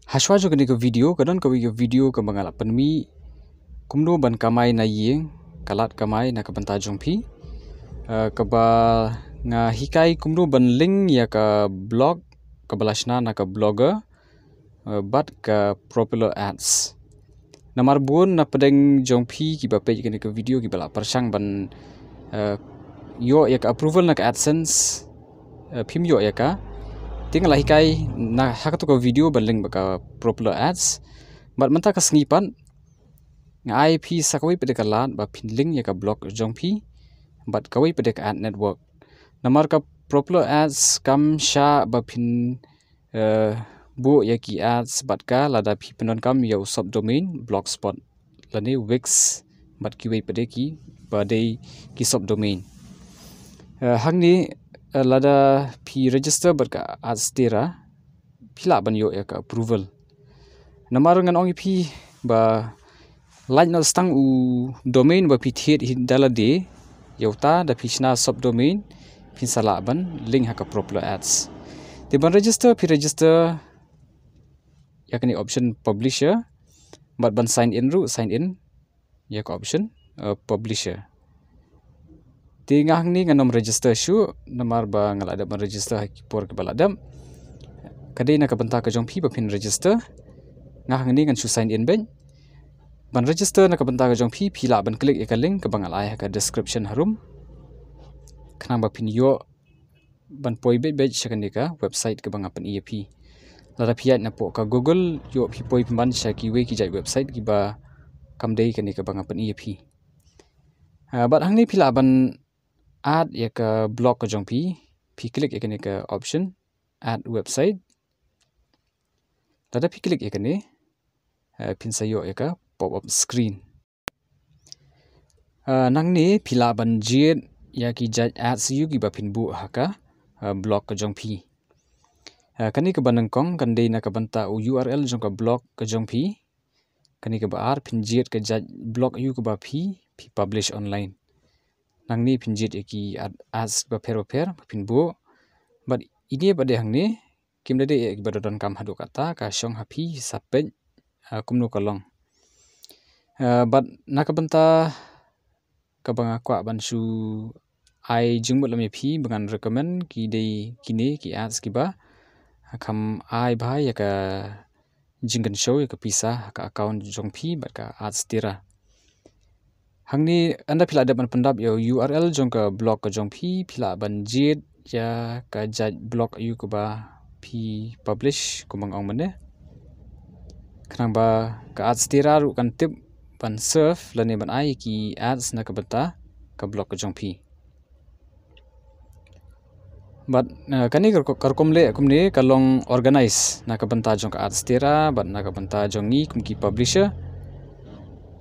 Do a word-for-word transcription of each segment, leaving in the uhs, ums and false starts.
Hashwa jong kane ka video, ka don kawei ka video kaba nga la pynmih kumno ban kamai na ïing, ka lad kamai na ka bynta jong phi. Eh, kaba nga hikai kumno ban link ïa ka blog kaba la shna na ka Blogger, eh, bad ka Popular Ads. Namar bun na pdeng jong phi kiba peit kane ka video kiba la pyrshang ban, eh, ïoh ïa ka approval na ka AdSense, eh, phim ïoh ïa ka. Te nga la hikai na ha kato ka video ban link bad ka Popular Ads. Bad mynta ka sngi pat nga ai phi sa kawei pat de ka lad ba phin link ïa ka blog jong phi bad kawei pat de ka ad network. Namar ka Popular Ads kam shah ba phin, eh, buh ïa ki ads bad ka lada phi pyndonkam ïa u subdomain Blogspot lane Wix bad kiwei pat de ki ba dei ki subdomain. Eh, hangne, eh, lada phi register bad ka Adstera phi lah ban ïoh ïa ka approval. Namar ngan ong ïa phi ba lait noh tang u domain ba phi thied hi da lade, ïa uta da phi shna subdomain phin sa lah ban link ha ka Popular Ads. Te ban register phi register ïa kane option publisher bad ban sign in ruh sign in ïa ka option, uh, publisher. Te nga hangne ngan nym register shuh namar ba nga la dep ban register ha ki por kiba la dep. Ka dei na ka bynta ka jong phi ba phin register. Nga hangne ngan shu sign in beit. Ban register na ka bynta ka jong phi phi lah ban click ïa ka link kaba nga la ai ha ka description harum. Khnang ba phin ïoh ban poi beit beit sha kane ka website kaba nga pyni ïa phi. Lada phi ïaid na poh ka Google ïoh phi poi pynban sha kiwei ki jait website kiba kam dei kane kaba nga pyni ïa phi. Ah, bad hangne phi lah ban add ïa ka blog ka jong phi. Phi click ïa kane ka option add website. Lada phi click ïa kane, eh, phin sa ïoh ïa ka pop up screen. Eh, nangne phi lah ban jied ïa ki jait ads ïa kiba phin buh ha ka, eh, blog ka jong phi. Eh, kane kaba nyngkong kan dei na ka bynta u U R L jong ka blog ka jong phi. Kane kaba ar phin jied ka jait blog ïa kiba phi, phi publish online. Nangne phin jied ïa ki ad-, ads bapher bapher ba phin buh. Bad ine ba dei hangne kim da dei ïa kiba donkam haduh katta, ka shong ha phi sa peit, ah, kumno ka long. Ah, bad na ka bynta kaba nga kwah ban shu ai jingmut lem ïa phi ba ngan recommend ki dei kine ki ads kiba kham ai bha ïa ka jingkynshew ïa ka pisa ha ka account jong phi bad ka Adstera. Hangne ynda phi la dep ban pyndap ïa u U R L jong ka blog ka jong phi, phi lah ban jied ïa ka jait blog ïa kiba phi publish kumba nga ong mynne. Khnang ba ka Adstera ruh kan tip ban serve lane ban ai ki ads na ka bynta ka blog ka jong phi. Bad, eh, kane ka, ka rukom leh kumne ka long organize na ka bynta jong ka Adstera bad na ka bynta jong ngi kum ki publisher.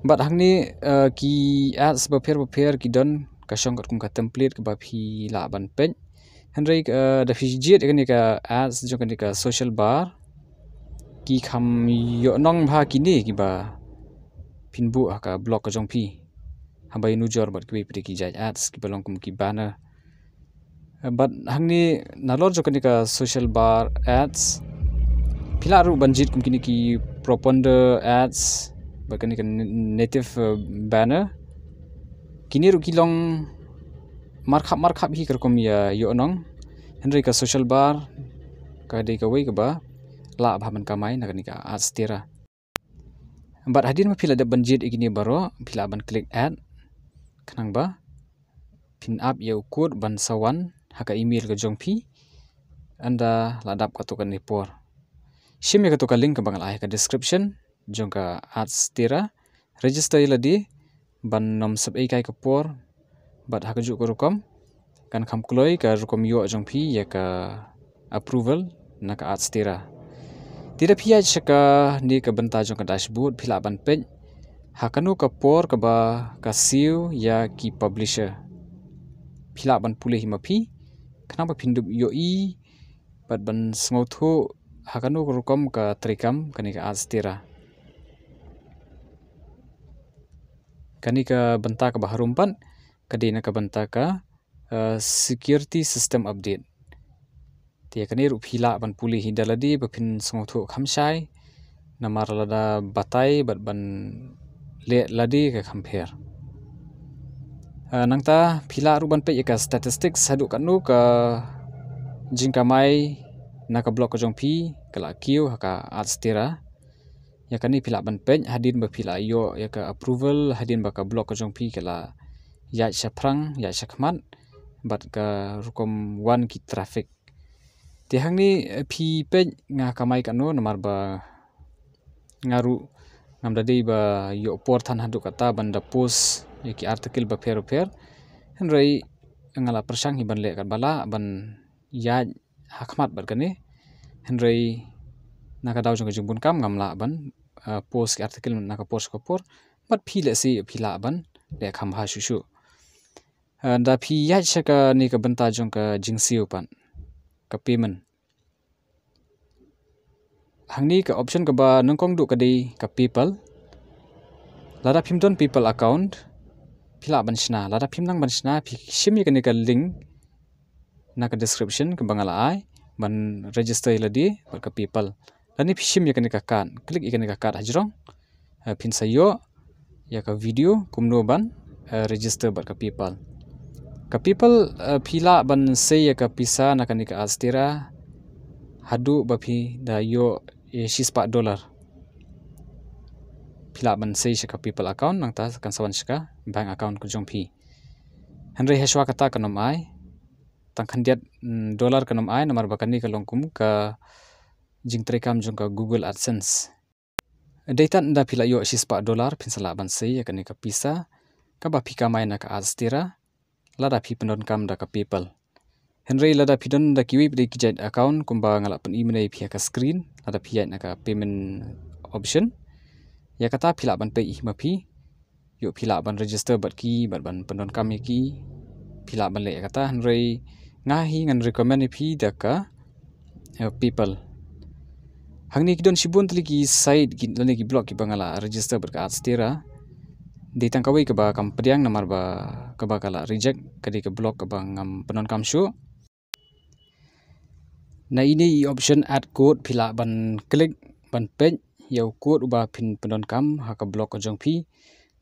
Bad hangne, eh, ki ads bapher bapher ki don ka shong katkum ka template kaba phi lah ban peit. Hynrei, eh, da phi jied kane ka ads jong kane ka social bar ki kham ïoh nong bha kine kiba phin buh ha ka blog ka jong phi. Haba ïanujor bad kiwei pat de ki jait ads kiba long kum ki banner. Eh, bad hangne nalor jong kane ka social bar ads phi lah ruh ban jied kum kine ki proponder ads bad kane ka n-, native, eh, banner. Kine ruh ki long markhap markhap hi ka rukom ïa ïoh nong. Hynrei ka social bar ka dei kawei kaba lah bha ban kamai na kane ka Adstera. Bad hadien ba phi la dep ban jied ïa kine baroh phi lah ban click add khnang ba phin ap ïa u code ban sa wan ha ka email ka jong phi ynda la dap kato kane por. Shim ïa kato ka link kaba nga la ai ha ka description jong ka Adstera, register ïa lade ban nym sep ei kai ka por bad ha kajuh ka rukom kan kham kloi ka rukom ïoh jong phi ïa ka approval na ka Adstera. Te da phi ïaid sha kane ka bynta jong ka dashboard phi lah ban peit ha kano ka por kaba ka siew ïa ki publisher. Phi lah ban pule hi ma phi khnang ba phin dup ïohi bad ban sngewthuh ha kano ka rukom ka treikam kane ka Adstera. Kane ka bynta kaba harum pat ka dei na ka bynta ka uh, security system update. Te ïa kane ruh phi lah ban pule hi da lade ba phin sngewthuh kham shai, namar lada batai bad ban leh lade ka kham pher. Uh, nangta phi lah ruh ban peit ïa ka statistics haduh katno ka jingkamai na ka block ka jong phi ka la kiew ha ka Art Stera. Ïa kane phi lah ban peit hadien ba phi la ïoh ïa ka approval, hadien ba ka block ka jong phi ka la ïaid shaphrang, ïaid shakhmat bad ka rukom wan ki traffic. Te hangne, eh, phi peit nga kamai katno, namar ba nga ruh ngam da dei ba ïoh por than haduh katta ban da post ïa ki article bapher bapher. Hynrei nga la pyrshang hi ban leh katba lah ban ïaid ha khmat bad kane. Hynrei na ka daw jong ka jingbun kam ngam lah ban, uh, post ki article na ka por sha ka por. Bad phi lehse phi lah ban leh kham bha shuh shuh. Uh, da phi ïaid sha kane ka bynta jong ka jingsiew pat, ka payment. Hangne ka option kaba nyngkong duh ka dei ka PayPal. Lada phim don PayPal account, phi lah ban shna. Lada phim nang ban shna, phi shim ïa kane ka link na ka description kaba nga la ai ban register ïa lade bad ka PayPal. Lane phi shim ïa kane ka card, click ïa kane ka card hajrong. Eh, phin sa ïoh ïa ka video kumno ban, eh, register bad ka PayPal. Ka PayPal, eh, phi lah ban sei ïa ka pisa na kane ka Art Stera haduh ba phi da ïoh, eh, shispah dollar. Phi lah ban sei sha ka PayPal account, nangta kan sa wan sha ka bank account ka jong phi. Hynrei hashwa kata kan ym ai, tang khyndiat, mm, dollar kan ym ai, namar ba kane ka long kum ka jingtrei kam jong ka Google AdSense. Dei tad ynda phi la ïoh shispah dollar phin sa lah ban sei ïa kane ka pisa kaba phi kamai na ka Art Stera lada phi pyndonkam da ka PayPal. Hynrei lada phi don da kiwei pat de ki jait account kumba nga la pyni mynne ïa phi ha ka screen, lada phi ïaid na ka payment option, ïa kata phi lah ban peit hi ma phi. Ïoh phi lah ban register bad ki, bad ban pyndonkam ïa ki, phi lah ban leh ïa kata. Hynrei nga hi ngan recommend ïa phi da ka, eh, PayPal. Hangne ki don shibun tylli ki site ki, lane ki block kiba nga la register bad ka Art Stera. Dei tang kawei kaba kam pdiang namar ba kaba ka la reject, ka dei ka block kaba ngam pyndonkam shuh. Na ine i option add code phi lah ban click ban peit ïa u code uba phin pyndonkam ha ka block ka jong phi.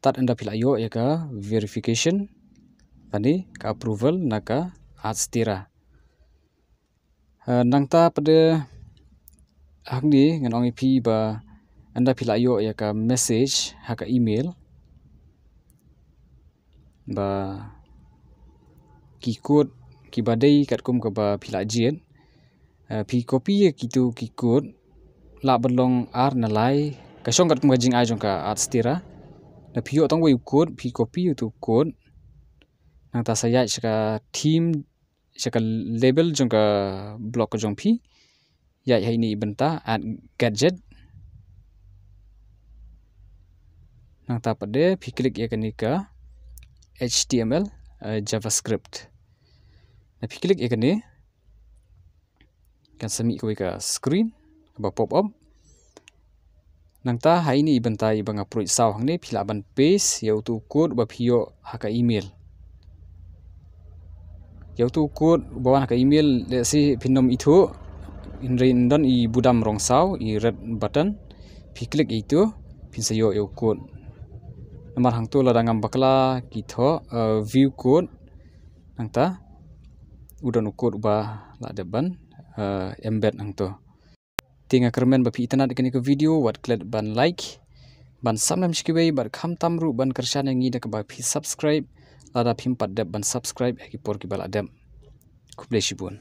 Tad ynda phi la ïoh ïa ka verification lane ka approval na ka Art Stera. Eh, nangta pat de hangne ngan ong ïa phi ba ynda phi la ïoh ïa ka message ha ka email ba ki code kiba dei katkum kaba phi la jied. Eh, phi copy ïa kitu ki code, lah ban long ar ne lai, ka shong katkum ka jingai jong ka Art Stera. Da phi ïoh tang wei u code, phi copy ïa utu u code. Nangta sa ïaid sha ka theme, sha ka label jong ka block ka jong phi. Ïaid ha ine i bynta add gadget. Nangta pat de phi click ïa kane ka H T M L, eh, JavaScript. Na phi click ïa kane, kan sa mih kawei ka screen kaba pop up. Nangta ha ine i bynta iba nga pynroi saw hangne phi lah ban paste ïa utu u code ba phi ïoh ha ka email. Ïa utu u code ba wan ha ka email lehse phin ym ithuh, hynrei don i budam rong saw, i red button, phi click ïa itu phin sa ïoh ïa u code. Namar hangto lada ngam bakla ki thoh, eh, view code, nangta u don u code uba lah dep ban, eh, embed hangto. Te nga kyrmen ba phi itynnad ïa kane ka video, wat klet ban like, ban subscribe sha kiwei, bad khamtam ruh ban kyrshan ïa ngi da kaba phi subscribe lada phim pat dep ban subscribe ha ki por kiba lah dep. Khublei shibun.